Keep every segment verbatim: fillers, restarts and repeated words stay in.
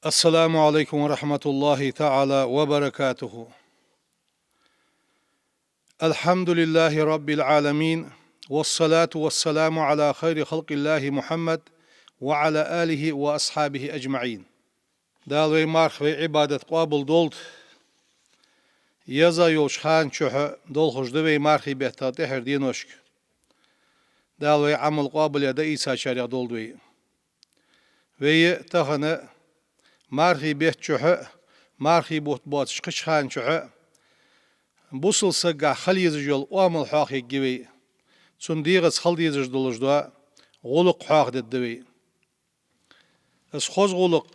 السلام عليكم ورحمة الله تعالى وبركاته. الحمد لله رب العالمين، والصلاة والسلام على خير خلق الله محمد وعلى آله وأصحابه أجمعين. Дала вай марха, вай Ӏибадат къоабал долда. Еза йолча хана чухь долхаш да вай мархий бетта тӀехьара деношка. Дала вай Ӏамал къоабал яь дӀаийцачарех долда вай. Вай тахан мархий бетта чухь, мархий бутт боацача кхыча хана чухь бусалба сагагахь хила езаш йола оамал хьоахаергья вай. Цун дегӀаца хила дезаш долаш дола гӀулакх хьоахадергда вай. Из хоза гӀулакх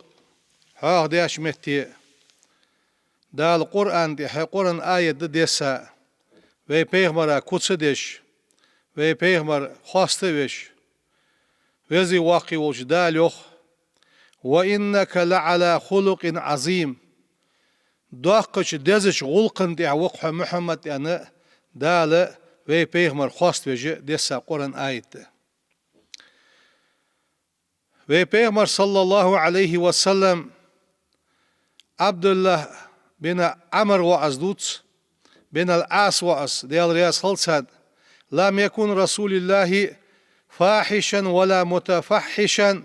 хьоахадеча метте Дала Къуръан тӀа, Къуръан аят да десса, вай пайхамара куц а деш, вай пайхамар хоаставеш, веза-воккха волча Дала йоах: «وإنك لعلى خلق عظيم». Доккхача дезача гӀулакха тӀа ва-кх хьо, Мухьаммад, аьнна, Дала вай пайхамар хоаставеш десса Къуръан аят да. Вай пайхамар, саллаллахӀу Ӏалайхи ва саллам, Ӏабдуллахь бин Ӏамр воӀаз дувц, бин ал-Ӏас воӀаз, Даьла раьза хилва царна: «لم يكن رسول الله فاحشا ولا متفحشا».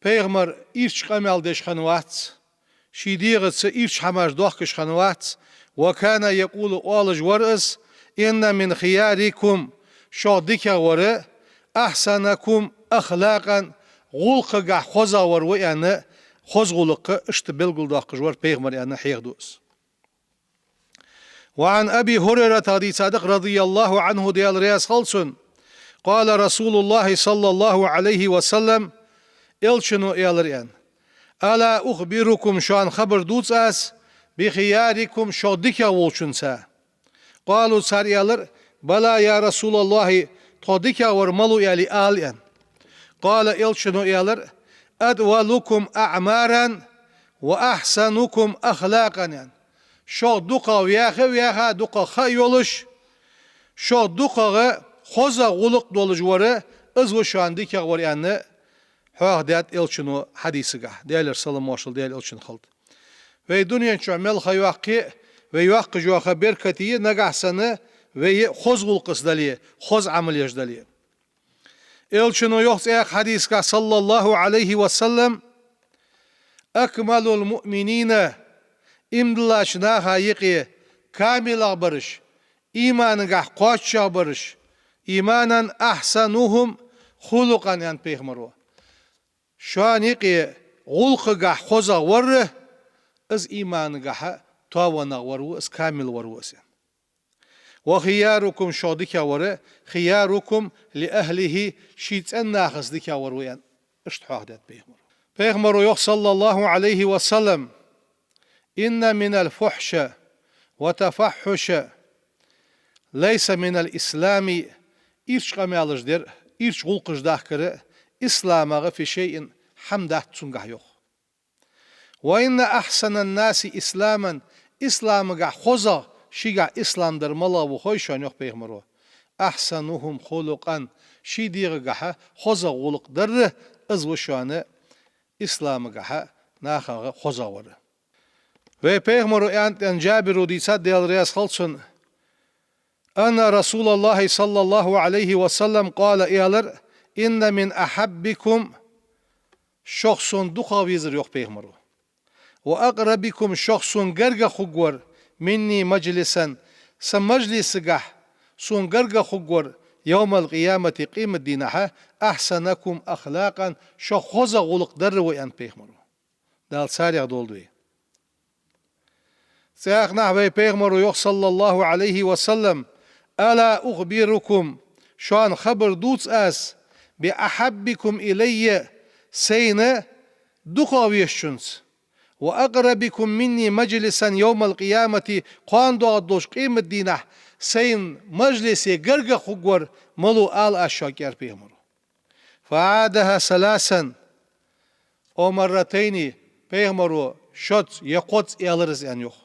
Пайхамар ирча къамаьл деш хиннавац, ший дегӀаца ирча хӀамаш доахкаш хиннавац. «وكان يقول», оалаш вар из: «إن من خياركم», шух дикагӀа вар, «أحسنكم أخلاقا», гӀулакхагахь хозагӀа вар ва аьнна, хоза гӀулакх иштта белгалдоаккхаш вар пайхамар аьнна хьехаду из. «وعن أبي هريرة», дийцад-кх, «رضي الله عنه», Даьла раьза хилва цунна: «قال رسول الله صلى الله عليه وسلم», элчано аьлар аьнна: «ألا أخبركم», шоана хабар дувца аз, «بخياركم», шух дикагӀа волчунца. «قالوا», цар аьлар: «بلى يا رسول الله», тхох дикагӀа вар малув аьле ала аьнна. «قال», элчано аьлар: «أطولكم أعمارا وأحسنكم أخلاقا», аьнна. Шух дукхагӀа ваьха а ваьха, дукхагӀа ха а йолаш, шух дукхагӀа хоза гӀулакх долаш вар, из ва шоана дикагӀа вар аьнна, хьоахадаьд элчано хьадисагахь, Даьлера салам-моаршал Даьла элчана хилда. Вай дунен чу мел ха йоаккхе а, вай йоаккхаш йола ха беркате а, нагахь санна вай хоза гӀулакхаца дале, хоза Ӏамал еш дале. Элчано йоах цхьаькха хьадисагахь, саллаллахӀу Ӏалайхи ва саллам: «أكمل المؤمنين», иман диллача наха юкъе камилах бараш, иманагахь кхоачаш бараш, «إيمانا أحسنهم خلقا», аьнна пайхамаро. Шоана юкъе гӀулакхагахь хозагӀа вар, из иманагахь тоавеннагӀа вар ва, из камил вар ва из. «وخياركم», шух дикагӀа вар, «خياركم لأهله», ший цӀен нахаца дикагӀа вар ва аьнна, иштта хьоахадаьд пайхамаро. Пайхамаро йоах, саллаллахӀу Ӏалайхи ва саллам: «إن من الفحش والتفحش ليس من الإسلام», ирча къамаьлаш дар, ирча гӀулакхаш дахкар исламагахь في شيء, хӀама дац цунгахь, йоах. «وإن أحسن الناس إسلاما», исламагахь хозагӀа, шийгахь ислам дар малагӀа ва хой шоана, йоах пайхамаро, «أحسنهم خلقا», ший дегӀагахь хозагӀа гӀулакх дар, из ва шоана исламагахь нахах хозагӀа вар. Вай пайхамаро аьннад аьнна Джабиро дийцад, Даьла раьза хилва цунна: «أن رسول الله صلى الله عليه وسلم قال», аьлар: «إن من أحبكم», шух сона дукхагӀа везар, йоах пайхамаро, «وأقربكم», шух сона гаргагӀа хургвар, «مني مجلسا», са мажлисагахь сона гаргагӀа хургвар, «يوم القيامة», къематдийнахь, «أحسنكم أخلاقا», шух хозагӀа гӀулакх дар ва аьннад пайхамаро. Дала царех долда вай. Цхьаькханахь вай пайхамаро йоах, саллаллахӀу Ӏалайхи ва саллам: «ألا أخبركم», шоана хабар дувца аз, «بأحبكم إلي», сайна дукхагӀа везачунца, «وأقربكم مني مجلسا يوم القيامة», кхоана доагӀаш долча къематдийнахь сайна мажлисе гаргагӀа хургвар малув ала аз шуга, аьлар пайхамаро. «فأعادها ثلاثا أو مرتين», пайхамаро шозза е кхозза аьлар из аьнна, йоах.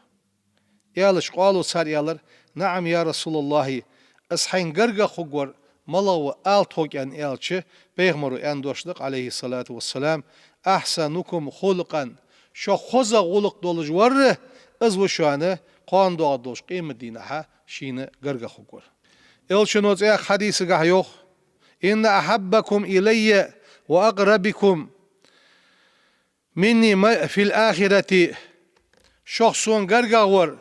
Аьлча, «قالوا», цар аьлар: «نعم يا رسول الله», из хьайна гаргагӀа хургвар малагӀа ва ала тхога аьнна аьлча, пайхамаро аьнна дош да-кх, Ӏалайхи ссалату вассалам: «أحسنكم خلقا», Шох хоза гӀулакх долаш вар, из ва шоана кхоана доагӀаш долча къематдийнахьа шийна гаргагӀа хургвар. Элчано цхьан хьадисагахь йоах: «إن أحبكم إلي وأقربكم مني في الآخرة». Шох сона гаргагӀа вар,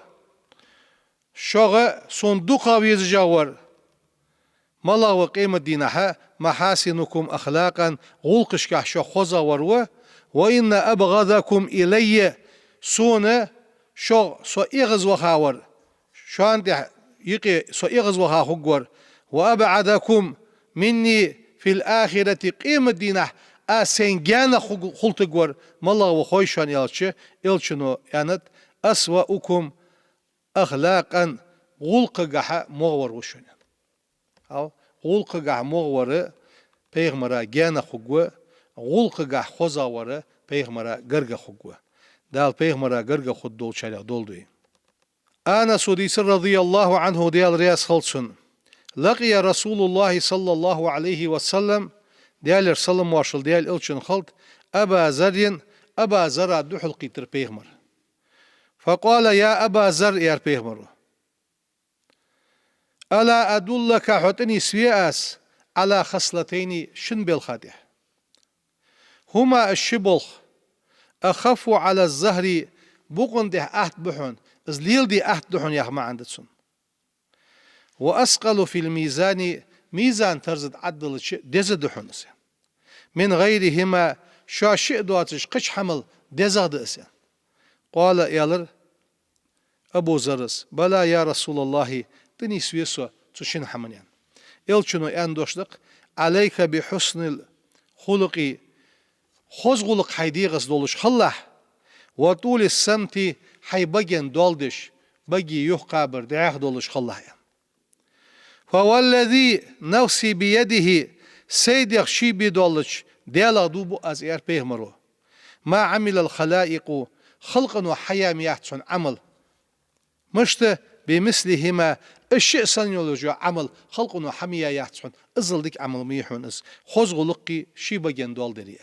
шугара сона дукхагӀа везаш вар малагӀа ва къематдийнахьа? «محاسنكم أخلاقا», гӀулакхашкахь шох хозагӀа вар ва. «وإن أبغضكم إلي», сона шох со эгӀазваха вар, шоана тӀехьа юкъе со эгӀазваха хургвар. «وأبعدكم مني في الآخرة», къематдийнахьа аз сайна гаьнах ху-, хулийтаргвар малагӀа ва хой шоана аьлча, Элчано аьннад: «أسوأكم أخلاقا», гӀулакхагахьа могӀа вар ва шоана. Ау, гӀулакхагахьа могӀа вар пайхамара гаьнах хургва, гӀулакхагахьа хозагӀа вар пайхамара гаргагӀа хургва. Дала пайхамара гаргагӀа хургдолчарех долда вай. Анаса дийцар, رضي الله عنه, Даьла раьза хилва цунна: «لقي رسول الله صلى الله عليه وسلم», Даьлера салам-моаршал Даьла Элчанна хилда, «أبا ذر», Аба Зарра духьалкхийттар пайхамар. «فقال: يا أبا ذر», аьлар пайхамара, «ألا أدلك», хьо тӀанийсве аз, «على خصلتين», шин балха тӀа. «هما», уж ши болх, «أخف على الظهر», букъа тӀа атта ба хьона, из леладе атта да хьона яха маӀан да цун. «وأثقل في الميزان», мизан-тарза тӀа Ӏаддалча деза да хьона из. «من غيرهما», шоаш шиъ доацаш кхыча хӀамал дезагӀа да из. «قال», аьлар Абу Зарра: «بلى يا رسول الله», тӀанийсве со цу шин хӀаман. Элчано аьнна дош да-кх: «عليك بحسن الخلق», хоза гӀулакх хьай дегӀаца долаш хилалахь, «وطول الصمت», хьай баген доал деш, баге юхакхабар дӀаьха долаш хилалахь. «فوالذي نفسي بيده», сай дегӀ ший бе долча Даьлах дув буъ аз, аьлар пайхамара, «ما عمل الخلائق», халкъо хьаяь ма яц цхьан Ӏамал, мишта, «بمثلهما», из шиъ санна йолаш йола Ӏамал халкъо хьа ма яь яц цхьан, иззал дика Ӏамал ма я хьона из, хоза гӀулакхи ший баген доал дари.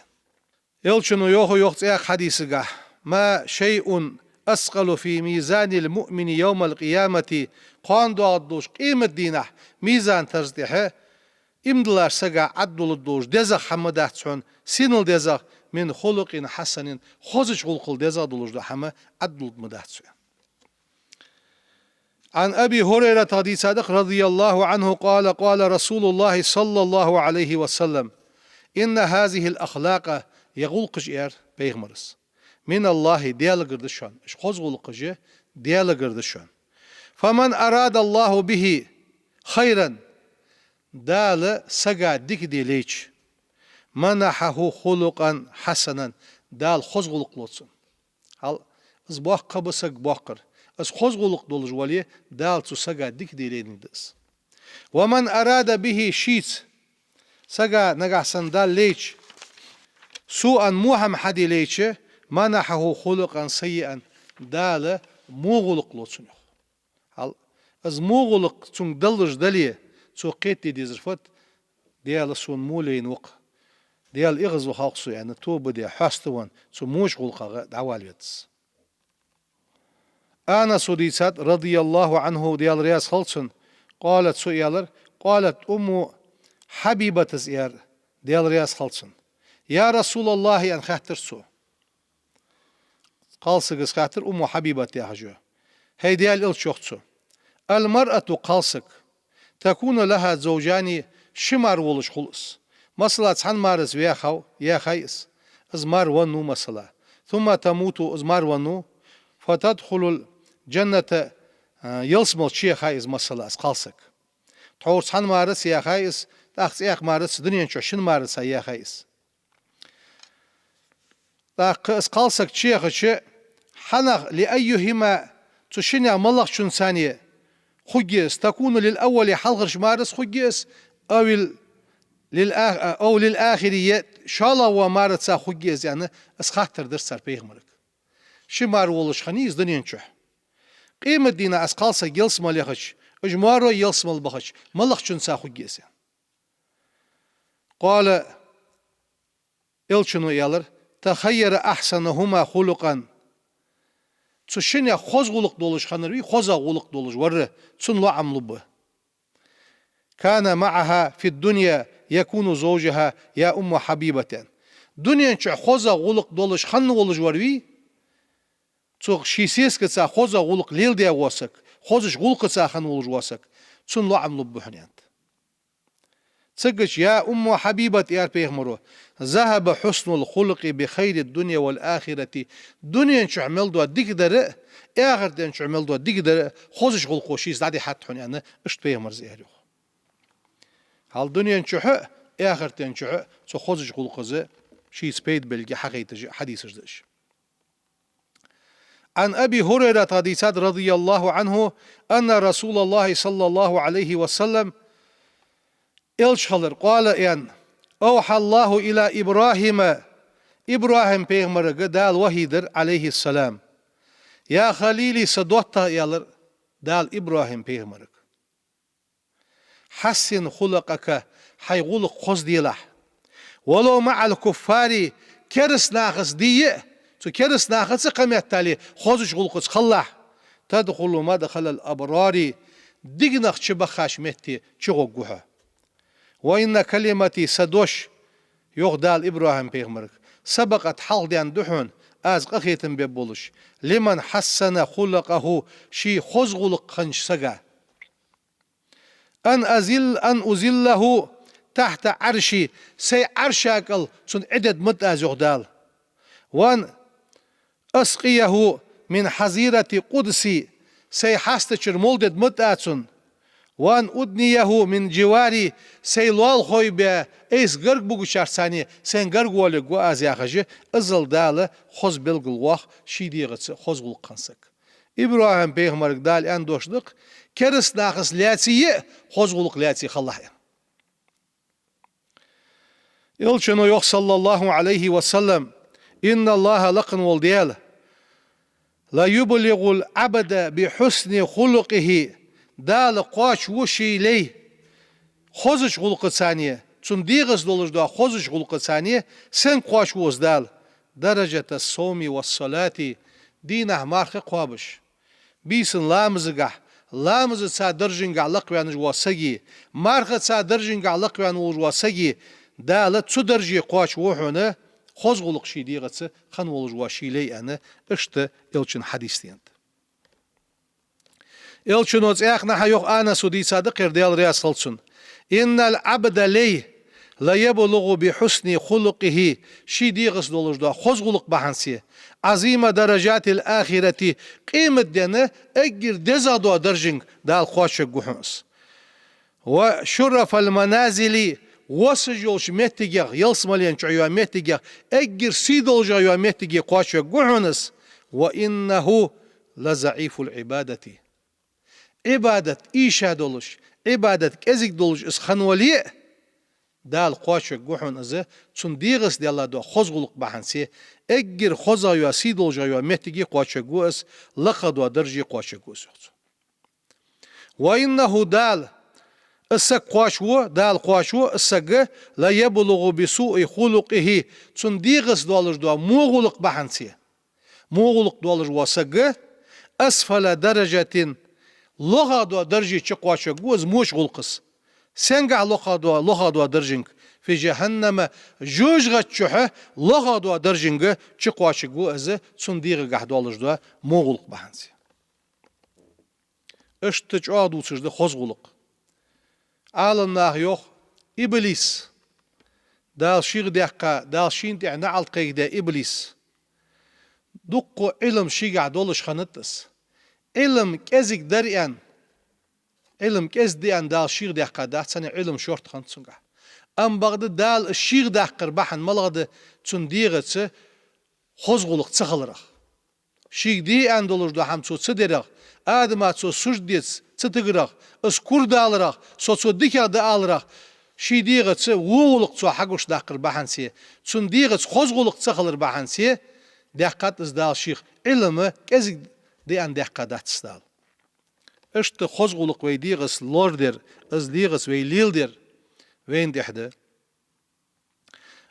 Элчано йоах, йоах цхьан хьадисагахь: «ما شيء أثقل في ميزان المؤمن يوم القيامة», кхоана доагӀаш долча къематдийнахьа мизан-тарза тӀа иман долча сага Ӏаддалургдолаш дезагӀа хӀама дац хьона, синал дезагӀа, «من خلق حسن», хозача гӀулакхал дезагӀа долаш дола хӀама Ӏаддалургдац хьона. عن أبي هريرة дийцад-кх, رضي الله عنه قال: قال رسول الله صلى الله عليه وسلم: «إن هذه الأخلاق», ер гӀулакхаш, аьлар пайхамара, «من الله», Даьлагара да шоана, уж хоза гӀулакхаш Даьлагара да шоана. «فمن أراد الله به خيرا», Дала сага дика де лайча, «منحه خلقا حسنا», Дала хоза гӀулакх лу цунна. Хьал, из боккха ба саг боккхар. Из хоза гӀулакх долаш вале, Дала цу сага дика де лайнаргда из. «ومن أراد به», шийца сага нагахьа санна Дала лайча, «سوءا», во хӀама хьаде лайча, «منحه خلقا سيئا», Дала во гӀулакх лу цунна. Хьал, из во гӀулакх цунга даллаш дале, цо кхетаде дезар фуд: «Даьла сона во лайна ва-кх, Даьла эгӀазвахав-кх со», аьнна, тоба де, хьаста венна, цу воча гӀулакхагӀа дӀавала веза из. Анаса дийцад, رضي الله عنه, Даьла раьза хилва цунна, قالت, цо аьлар: «قالت أم حبيبة», аьлар, Даьла раьза хилва цунна. «يا رسول الله», аьнна хаьттар цо. Кхалсага из хаьттар, Умму Хьабибат яхаш йола. «ХӀай Даьла Элча, — йоах цо, — المرأة, кхалсаг, تكون لها زوجان, ши мар волаш хул из. Масала, цхьан мараца ваьхав, яьхай из. Из мар веннав, масала. ثم تموت, из мар веннав. فتدخل الجنة, а, ялсмала чуяхай из, масала, из кхалсаг. Тхьовра цхьан мараца яьхай из, тӀаккха цхьаькха мараца, дунен чу шин мараца яьхай из». ТӀаккха из кхалсаг чуяхача, хьанах, «لأيهما», цу шиннех малагӀчунца хургья из, «تكون للأول», хьалхарча мараца хургья из, «أو ال-, للآخ-, أو للآخر», е шоллагӀа вола мараца хургья из, аьнна, из хаттар дир цар пайхамарга. Ши мар волаш хиннай из дунен чу. Къематдийнахьа из кхалсаг ялсмала яхача, уж маро ялсмала бахача, малагӀчунца хургья из, аьнна. قال, Элчано аьлар: تخير أحسنهما خلقا. Цу шиннех хоза гӀулакх долаш хиннар вий, хоза гӀулакх долаш вар, цунна лоӀам лургба. كان معها في الدنيا يكون زوجها يا أم حبيبة. Дунен чу хоза гӀулакх долаш хинна волаш вар вий, цу ший сесагаца хоза гӀулакх леладаь вола саг, хозача гӀулакхаца хинна волаш вола саг, цунна лоӀам лургба хьона, аьннад. Цигача: يا أم حبيبة, аьлар пайхамаро, ذهب حسن الخلق بخير الدنيا والآخرة. Дунен чу мел дола дикадар а, ахартен чу мел дола дикадар а хозача гӀулакхо шийца дӀадихьад хьона, аьнна, иштта пайхамара аьлар йоах. Хьал дунен чу а, ахартен чу а цу хозача гӀулакхаца шийца пайда белгал хьахайташ хьадисаш да уж. عن أبي هريرة, хьадийцад, رضي الله عنه, أن رسول الله صلى الله عليه وسلم, элча хилар, قال, аьнна: أوحى الله إلى إبراهيم, ИбрахӀим пайхамарга Дала вахьий дир, عليه السلام. يا خليلي, са доттагӀа, аьлар Дала ИбрахӀим пайхамарга. حسن خلقك, хьай гӀулакх хоза делахь. ولو مع الكفار, кераста нахаца дийя а, цу кераста нахаца а кхаметтале хозача гӀулакхаца хилалахь. تدخل مدخل الأبرار, диканех чубахача метте чугӀоргва хьо. وإن كلمتي, са дош, йоах Дала ИбрахӀим пайхамарга, سبقت, хьалхадаьнна да хьона, аз къахетам бергболаш, لمن حسن خلقه, ший хоза гӀулакх хиннача сага. أن أظل، أن أظله تحت عرشي, сай Ӏарша кӀал цунна Ӏи дергда ма аз, йоах Дала. وأن أسقيه من حظيرة قدسي, сай хьастачура мол дергда ма аз цунна. وأن أدنيه من جواري, сай лоалахой бе айса гарга бугачарца цхьана сайна гарга воалларгва аз, яхаш, азал Дала хоза белгалвоаккх ший дегӀаца хоза гӀулакх хинна саг. ИбрахӀим пайхамарга Дала аьнна дош да-кх, кераста нахаца лаьцае а хоза гӀулакх лаьце хилалахь, аьнна. Элчано йоах, صلى الله عليه وسلم: إن الله, лакха вола Даьла, ليبلغ العبد بحسن خلقه, Дала кхоачаву ший лай хозача гӀулакхаца, цун дегӀаца долаш дола хозача гӀулакхаца, сенга кхоачаву из Дала? درجة الصوم والصلاة, дийнахьа марха кхоабаш. Бийсанна ламазагахь, ламазаца даржагахь лакхваьнна вола саги, мархаца даржагахь лакхваьнна волаш вола саги, Дала цу дарже кхоачаву хьона хоза гӀулакх ший дегӀаца хинна волаш вола ший лай, аьнна, иштта Элчан хьадис да. Элчано цхьаннахьа йоах, Анаса дийцад-кх ер, Даьла раьза хилва цунна: إن العبد, лай, ليبلغ بحسن خلقه, ший дегӀаца долаш дола хоза гӀулакх бахьанца, عظيم درجات الآخرة, къематдийнахьа эггара дезагӀа дола даржага Дала кхоачавергва хьона из. وشرف المنازل, висаш йолча моттигех, ялсмален чу йола моттигех, эггара сий долаш йола моттиге кхоачавергва хьона из. وإنه لضعيف العبادة. Ӏибадат ийша долаш, Ӏибадат кӀезига долаш из хинна вале а, Дала кхоачавергва хьона из, цун дегӀаца даьлла дола хоза гӀулакх бахьанца, эггара хозагӀа йола, сий долаш йола моттиге кхоачавергва из, лакхагӀа дола дарже кхоачавергва из, йоах цо. وإنه, Дала, из саг кхоачаву, Дала кхоачаву из саг, ليبلغ بسوء خلقه, цун дегӀаца долаш дола во гӀулакх бахьанца. Во гӀулакх долаш вола саг أسفل درجة, лохагӀа дола дарже чукхоачавергва из воча гӀулакхаца. Сенгахь лохагӀа дола, лохагӀа дола даржага? في جهنم, жожагӀата чухь лохагӀа дола даржага чукхоачавергва из, цун дегӀагахь долаш дола во гӀулакх бахьанца. Иштта чӀоагӀа дувцаш да хоза гӀулакх. Ӏаламнаха йоах, иблис, Дала шийх даьккха, Дала шийна тӀехьа наӀалт кхайкадаь иблис, дукха Ӏилма шийгахь долаш хиннад из. Ӏилма кӀезига дар аьнна, Ӏилма кӀезига да аьнна Дала шийх даьккха дац, цхьанне Ӏилма шортта хиннад цунгахь. Амма бакъда Дала из шийх даккхар бахьан малагӀа да? Цун дегӀаца хоза гӀулакх ца хиларах. Шийга де аьнна долаш дола хӀама цо ца дарах, Адама цо сужуд деца ца тигарах, из кура даларах, со цо дикагӀа да аларах, ший дегӀаца во гӀулакх цо хьагуш даккхар бахьанца, цун дегӀаца хоза гӀулакх ца хилар бахьанца, даьккхад из Дала шийх. Ӏилма кӀезига да аьнна даьккха дац из Дала. Иштта хоза гӀулакх вай дегӀаца лорадер, из дегӀаца вай леладер вайна тӀехь да.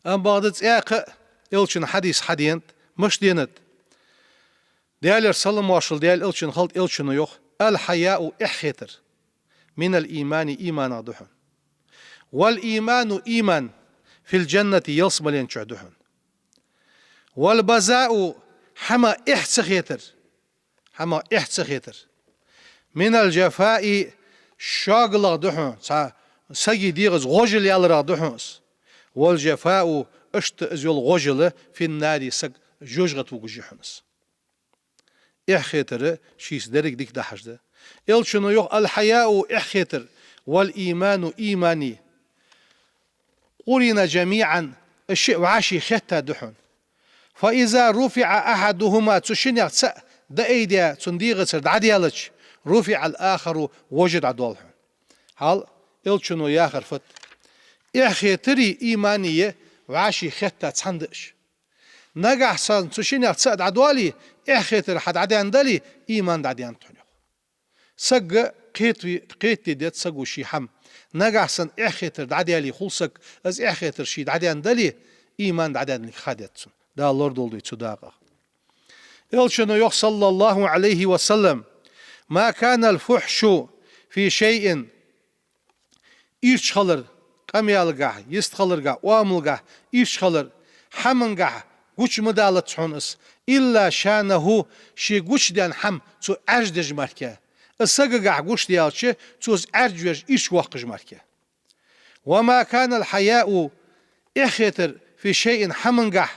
Амма бакъда цхьаькха а Элчан хьадис хьаденад, мишта денад? Даьлера салам-моаршал Даьла Элчанна хилда, Элчано йоах: «الحياء», эхь хетар, «من الإيمان», иманах да хьона. «والإيمان», иман, «في الجنة», ялсмален чу да хьона. «والبذاء», хӀама эхь ца хетар, хӀама эхь ца хетар, «من الجفاء», шоггалагӀа да хьона, цхьа сага дегӀаца гӀожал яларах да хьона из. «والجفاء», иштта из йола гӀожал, «في النار», саг жожагӀате вугаш я хьона из. Эхь хетар шийца деррига дика дахьаш да. Элчано йоах: «الحياء», эхь хетар, «والإيمان», имани, «قرنا جميعا», уж шиъ вӀаший хетта да хьона. «فإذا رفع أحدهما», цу шиннех цаӀ дӀаайдаь, цун дегӀацара дӀадаьлча, «رفع الآخر», вож а дӀадоал хьона. Хьал, Элчано яхар фуд? Эхь хетари имани вӀаший хетта цхьана да уж. Нагахь санна цу шиннех цаӀ дӀадоале, эхь хетар хьа дӀадаьнна дале, иман дӀадаьннад хьона, йоах. Сага кхетаде, кхетаде деза саго ший хӀама. Нагахь санна эхь хетар дӀадаьле хул саг, из эхь хетар ший дӀадаьнна дале, иман дӀадаьнналга ха деза цун. Дала лорадолда вай цу дакъах. Элчано йоах, صلى الله عليه وسلم: «ما كان الفحش في شيء», ирча хилар, къамаьлагахь, йистхиларгахь, оамалгахь ирча хилар, хӀамангахь гуча ма далац хьона из, «إلا شانه», ше гучадаьнна хӀама цо Ӏаьржа деш мара. Из сагагахь гучадаьлча, цо из Ӏаьржа веш, ирча воаккхаш мара. «وما كان الحياء», эхь хетар, «في شيء», хӀамангахь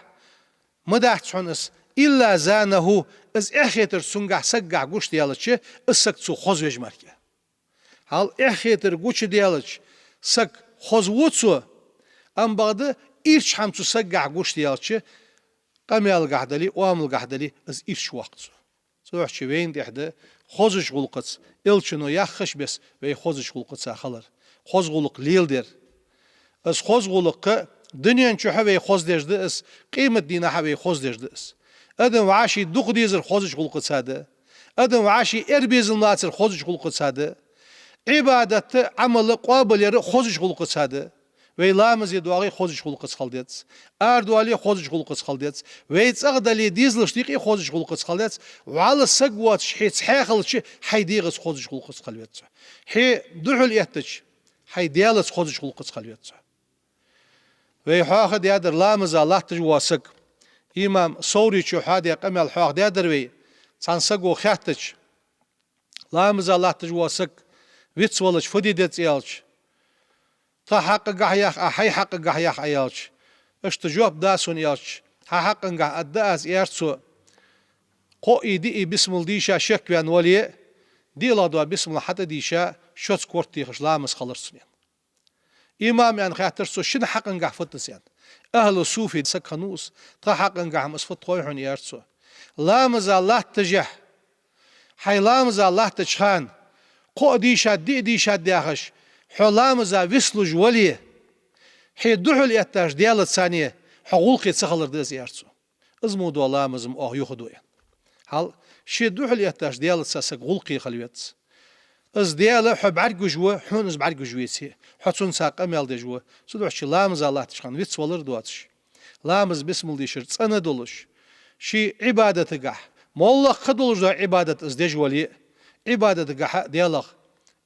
ма дац хьона из, «إلا زانه», из эхь хетар цунгахь, сагагахь гучадаьлча, из саг цо хоза веш мара. Хьал, эхь хетар гучадаьлча, саг хоза ву цо, амма бакъда ирча хӀама цу сагагахь гучадаьлча, къамаьлагахь дале, оамалгахь дале, из ирча воаккх цо. Цудухьа вайна тӀехь да хозача гӀулакхаца, Элчано яххача беса вай хозача гӀулакхаца хилар, хоза гӀулакх леладер. Из хоза гӀулакх дунен чухь а вай хоза деш да из, къематдийнахьа а вай хоза деш да из. Адам вӀаший дукха дезар хозача гӀулакхаца да. Адам вӀаший эр безам лацар хозача гӀулакхаца да. Ӏибадат а, Ӏамал а къоабал яр а хозача гӀулакхаца да. Вай ламазе доагӀе хозача гӀулакхаца хила деза. Арадоале хозача гӀулакхаца хила деза. Вай цӀагӀа дале, дезалашта юкъе хозача гӀулакхаца хила деза. ВӀалла саг воацаш хьо цхьаь хилча, хьай дегӀаца хозача гӀулакхаца хила веза хьо. Хьо духьал эттача, хьай Даьлаца хозача гӀулакхаца хила веза хьо. Вай хьоахадаьдар ламаза латташ вола саг. Имам Соврийчо хьоахадаь къамаьл хьоахадаьдар вай, цхьан саго хаьттача: «Ламаза латташ вола саг вицвелча фу де деза?» — аьлча, «Тха хьакъагахьа яхь Ӏа, хьай хьакъагахьа яхь Ӏа», — аьлча, иштта жоп да сона аьлча, «Хьа хьакъагахьа аргда аз», — аьлар цо. Кхоъ а, диъ а бисмал дийша шекваьнна вале а, диълагӀа дола бисмал хьатӀадийша, шозза корта техаш ламаз хилар цун. Имам, аьнна, хаьттар цо: «Шун хьакъагахьа фуд из?» — аьнна. «Ахьлу суффи саг хиннав из, тха хьакъагахьа-м из фуд хой хьона», — аьлар цо. Ламаза латташехь, хьай ламаза латтача хана кхоъ дийшад, диъ дийшад яхаш, хьо ламаза вицлуш вале, хьо духьал эттача Даьлаца цхьана хьо гӀулакхе ца хилар да из, аьлар цо. Из мо дола ламаз-м оаха юха ду, аьнна. Хьал, ший духьал эттача Даьлаца саг гӀулакхе хила веза. Из Даьла хьо бӀаргагуш ва, хьона из бӀаргагуш веце, хьо цунца къамаьл деш ва. Цудухьа ламаза латтача хана вицвалар доацаш, ламаз, бисмал дийшар цӀена долаш, ший Ӏибадатагахьа, моллагӀа кхы долаш дола Ӏибадат из деш вале а, Ӏибадатагахьа а Даьлах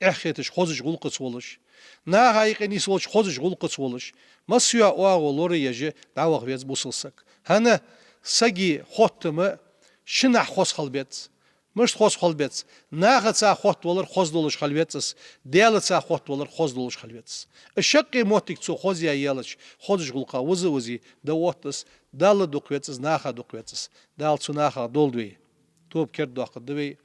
эхь хеташ хозача гӀулакхаца волаш, наха юкъе нийсвелча хозача гӀулакхаца волаш, массайола оагӀув лораеш дӀаваха веза бусалба саг. ХӀана? Сага хоттам шиннахьа хоза хила беза. Мишта хоза хила беза? Нахаца хоттавалар хоза долаш хила веза из, Даьлаца хоттавалар хоза долаш хила веза из. Из шаккхе моттиг цо хоза яь елча, хозача гӀулакха виза а визе, дӀаотт из, Далла дукха веза из, наха дукха веза из. Дала цу нахах долда вай. Тоба кердадоаккхаргда вай.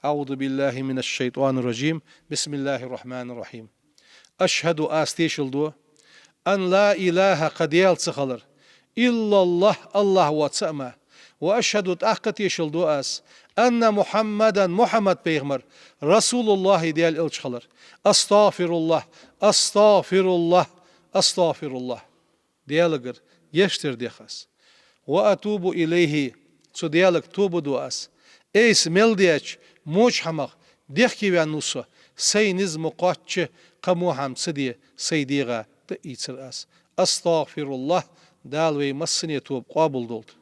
أعوذ بالله من الشيطان الرجيم. بسم الله الرحمن الرحيم. أشهد, аз тешал ду, أن لا إله, кхы Даьла ца хилар, إلا الله, АллахӀ воацар мара, وأشهد, тӀаккха тешал ду аз, أن محمدا, Мухьаммад пайхамар, رسول الله, Даьла элча хилар. أستغفر الله، أستغفر الله، أستغفر الله. Даьлагара гешт дар дех аз. وأتوب إليه, цу Даьлага тоба ду аз. Айса мел даьча воча хӀамах дехке ваьннав со, сай низ ма кхоачча, кхы во хӀама ца де сай дегӀа дӀаийцар аз. أستغفر الله, Дала вай массане тоба къоабалдолда.